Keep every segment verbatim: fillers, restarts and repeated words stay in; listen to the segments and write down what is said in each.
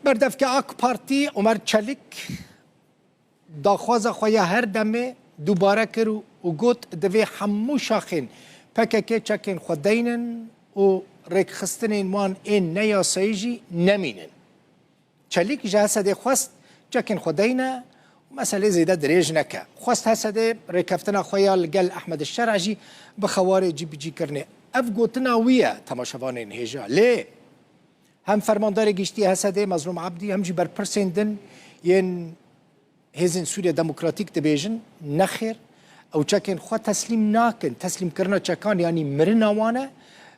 Berdevke AK Partî Omer Çelik daxwaza xwe ya her demê dubare kir û, û got, divê hemû şaxên P K K çekên xwe deynin û rêkxistinên wan ên neyasayî jî nemînin. Çelîk ji H S D'ê xwest çekên xwe deyne û meselê zêde dirêj neke. Xwest H S D rêkeftina xwe ya li gel Ehmed Şer'a jî bi xewarê cîbicîkirinê. Ev gotina wî ye temaşevanên hêja. Lê hem Fermandarê Giştî H S D Mezlûm Ebdî hem jî berpirsên din yên Hêzên Sûriya Demokratîk dibêjin, nexêr, ew çekên xwe teslîm nakin. Teslîmkirina çekan yanî mirina wan e,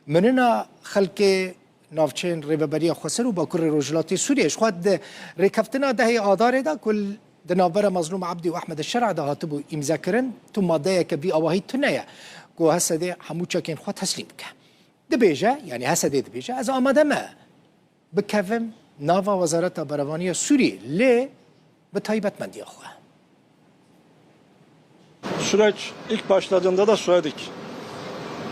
mirina xelkê navçeyên Rêveberiya Xweser û Bakurê Rojhilatê Sûriyê. Ji xwe di rêkeftina dehê Adarê de ku di navbera Mezlûm Ebdî û Ehmed Şer'a de hatibû îmzekirin, tu madeyeke vî awahî tune ye ku H S D hemû çekên xwe teslîm bike. Dibêje, yanî H S D dibêje, ez amade me bikevim nava Wezareta Berevaniya Sûriyê, lê bi taybetmendiya xwe. Süreç ilk başladığında da söyledik.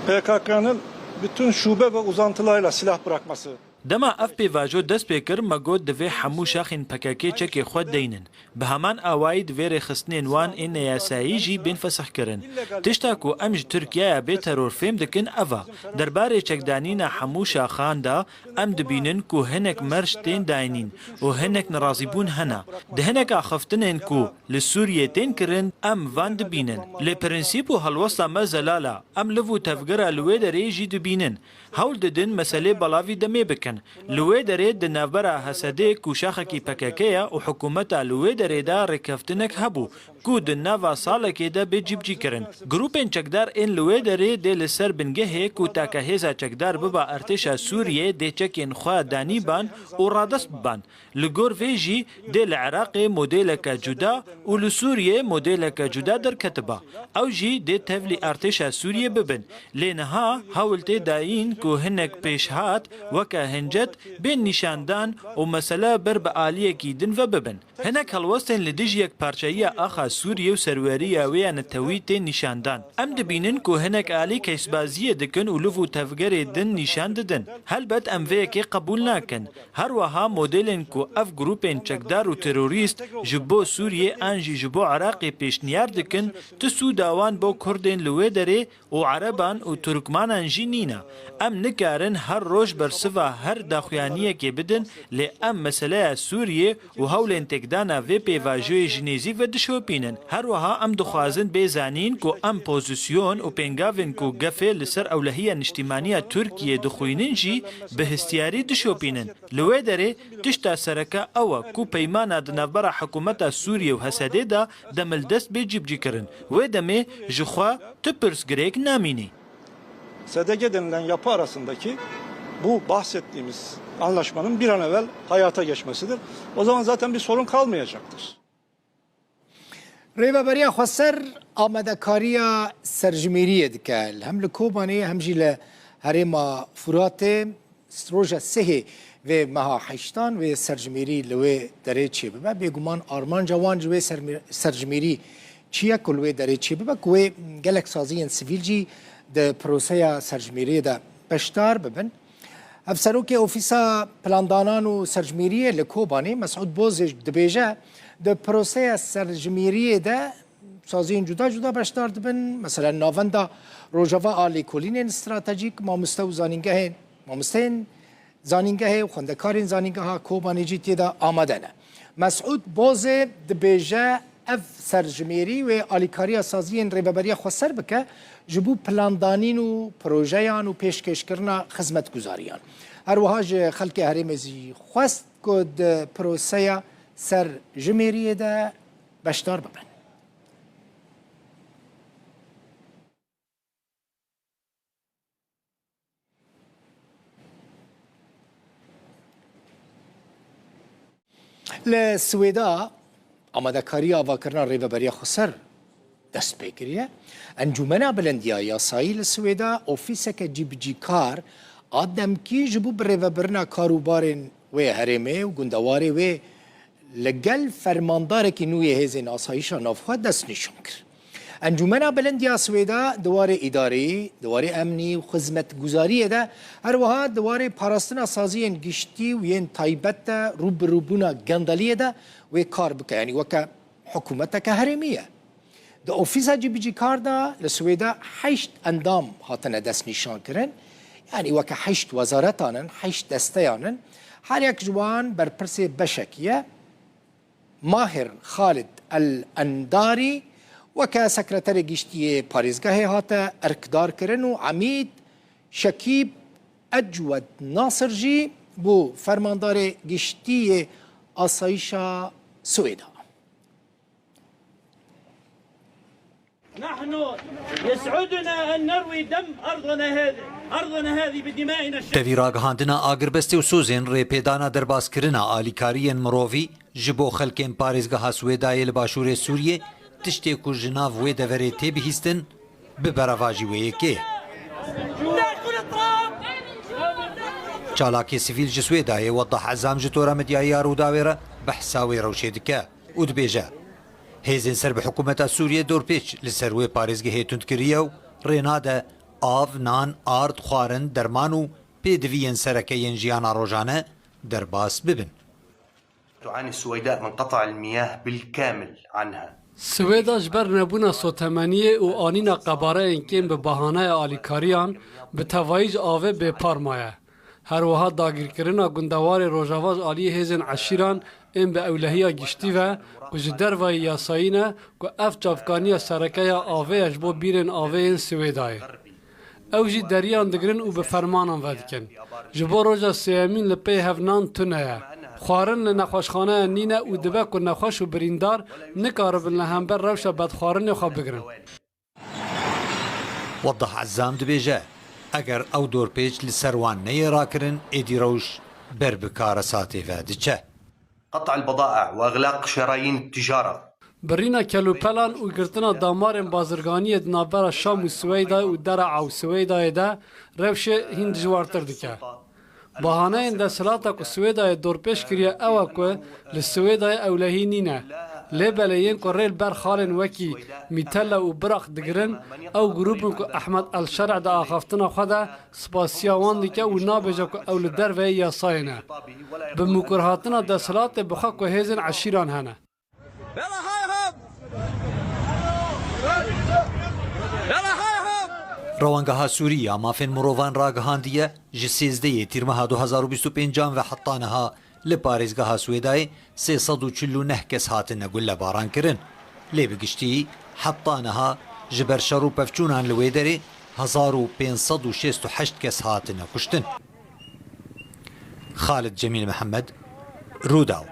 P K K'nın bütün şube ve uzantılarıyla silah bırakması. Dema ev pêvajo dest pê kir, me got divê hemû şaxên P K K çekê xwe deynin. Bi heman awayî divê rêxistinên wan ên neyasayî jî bên fesihkirin. Tişta ku em ji Tirkiyeyê bê teror fêm dikin ev e. Derbarê çekdanîna hemû şaxan de em dibînin ku hinek merc tên dayînîn û hinek nerazîbûn hene. Di hinek axiftinên ku li Sûriyê tên kirin em van dibînin. Lê prensîp û helwesta me zelal e. Em liv û tevgera li wê derê jî dibînin. Hewl didin meselê belavî demê bikin. Li wê derê di navbera H S D ku şaxekî P K K ye û hikûmeta li wê derê de rêkeftinek hebû ku di nava salekê de bê cîbicîkirin. Grûpên çekdar ên li wê derê dê li ser bingehê ku take hêza çekdar biba artêşa Sûriyê dê çekên xwe danîban û radest biban. Li gor vê jî dê li Iraqê modêleke cuda û li Sûriyê modêleke cuda derketiba. Ew jî dê tevlî artêşa Sûriyê bibin. Lê niha hewl tê dayîn ku hinek pêşhat weke hincet bên nîşandan û mesele ber bi aliyekî din ve bibin. Hinek helwestên li dijî yekparçeyiya axa Sûriyê û serweriya wê ya netewî tên nîşandan. Em dibînin ku hinek alî keşbaziyê dikin û liv û tevgerê din nîşan didin. Helbet em vê yekê qebûl nakin. Her wiha modelên ku ev grûpên çekdar û terorîst ji bo Sûriyê an jî ji bo Iraqê pêşniyar dikin, ti sûda wan bo Kurdên li wê derê û Ereban û Turkmanan jî nîne. Em nikarin her roj bersiva her daxuyaniyekê bidin, lê em meseleya Sûriyê û hewlên têkdana vê pêvajoyê ji nêzîk ve dişopînin. Her wiha em dixwazin bê zanîn ku em pozîsyon û pêngavên ku gefê li ser ewlehiya niştîmaniya Tirkiyê dixwînin jî bi hestiyarî dişopînin. Li wê derê tişta sereke ew e ku peymana di navbera hikûmeta Sûriyê û H S D'ê de demildest bê cîbicîkirin. Wê demê ji xwe tu pirsgirêk namînî. S D G denilen yapı arasındaki bu bahsettiğimiz anlaşmanın bir an evvel hayata geçmesidir. O zaman zaten bir sorun kalmayacaktır. Rêveberiya Xweser amadekariya serjimêriyê dike. Hem li Kobanê hem jî li herêma Furatê roja sehê vê meha heştan wê serjimêrî li wê derê çêbibe. Bêguman armanca wan ji wê sermê-, serjimêrî çi ye ku li wê derê çêbibe, ku wê gelek saziyên sivîl jî di proseya serjimêriyê de beşdar bibin. Hevserokê Ofîsa Plandanan û Serjimêriyê li Kobanê, Mesûd Bozê dibêje, di proseya serjimêriyê de saziyên cuda cuda beşdar dibin. Mesela Navenda Rojava a Lêkolînên Stratejîk, mamoste û zanîngehên, mamosteyên zanîngehê û xwendekarên zanîngeha Kobanê jî tê de amade ne. Mesûd Bozê dibêje, ev serjimêrî wê alîkariya saziyên Rêveberiya Xweser bike, ji bo plandanîn û projeyan û pêşkêşkirina xizmetguzariyan. Her wiha ji xelkê herêmê zî xwest ku di proseya serjimêriyê de beşdar bibin. Li Swêda amadekariya avakirina Rêveberiya Xweser dest pê kiriye. Encûmena Bilind ya Yasayî li Swêda ofîseke cîbicîkar a demkî ji bo birêvebirina kar û barên wê herêmê û gundewarê wê li gel fermandarekî nû yê hêzên asayîşa navxwe destnîşan kir. Encûmena Bilind ya Swêda di warê îdarî, di warê emnî û xizmetguzariyê de, her wiha di warê parastina saziyên giştî û yên taybet de rûbirûbûna gendeliyê de wê kar bike, yanî weke hikûmeteke herêmî ye. Di ofîsa cîbicîkar de li Swêda heşt endam hatine destnîşankirin, yanî weke heşt wezaretan in, heşt desteyan in, her yek ji wan berpirsê beşekî ye. Mahir Xalid El Endarî weke sekreterê giştî yê parêzgehê hate erkdarkirin û Emîd Şekîb Ecwed Nasir jî bû fermandarê giştî yê asayîşa Swêda. نحن يسعدنا أن نروي دم أرضنا هذه، أرضنا هذه بدمائنا الشهيدة. Tevî ragihandina agirbestê û sozên rêpêdana derbaskirina alîkariyên mirovî ji bo xelkên parêzgeha Swêdayê li başûrê Sûriyê, tiştê ku ji nav wê deverê tê bihîstin, bi berevajî wê yekê. Çalakê sivîl ji Swêdayê Wedah Ezam ji tora medyayiya Rûdawê re behsa wê rewşê dike û dibêje, hêzên ser bi hikûmeta Sûriyê dorpêç li ser wê parêzgehê tund kiriye û rê nade av, nan, ard, xwarin, derman û pêdiviyên sereke yên jiyana rojane derbas bibin. تعاني السويداء من قطع المياه بالكامل عنها. Swêda ji ber nebûna sotemeniyê û anîna qebareyên kêm bi bahaneya alîkariyan, bi tevayî ji avê bêpar maye. Her wiha dagirkirina gundewarê Rojava ji aliyê hêzên eşîran ên bi ewlehiya giştî ve ku ji dervayî yasayî ne, ku ev çavkaniya sereke ya avê ye ji bo bîrên avê yên Swêdayê. Ew jî deriyan digirin û bi fermanan vedikin. Ji bo roja sêyemîn li pey hev nan tune ye. Xwarin li nexweşxaneyan nîne û dibe ku nexweş û birîndar nikaribin li hember rewşa bedxwarinê xwe bigirin. Wedah Ezam dibêje, eger ew dorpêç li ser wan neyê rakirin, êdî rewş ber bi karesatê ve diçe. قطع البضائع وإغلاق شرايين التجارة. Birîna kelûpelan û girtina damarên bazirganiyê di navbera Şam û Swêdayê û Dera Ew Swêdayê de rewşê hîn dijwartir dike. Bahaneyên desthilata ku Swêdayê dorpêç kiriye ew e ku li Swêdayê ewlehî nîne. Lê belê yên ku rê li ber xalên wekî Mîtele û Biraq digirin, ew grûp in ku Ehmed El Şer'e di axaftina xwe de spasiya wan dike û nabêje ku ew li derveyê yasayê ne. Bi mûkirhatina desthilatê bixwe ku hêzên eşîran hene. Rewangeha Sûrî ya Mafên Mirovan ragihandiye, ji sêzdehê Tîrmeha du hazar û bîst û pêncan ve heta niha li parêzgeha Swêdayê sê sed û çil û neh kes hatine gullebarankirin. Lê bi giştî heta niha ji ber şer û pevçûnan li wê derê hezar û pênc sed û şêst û heşt kes hatine kuştin. Xalid Cemîl Mihemed, Rûdaw.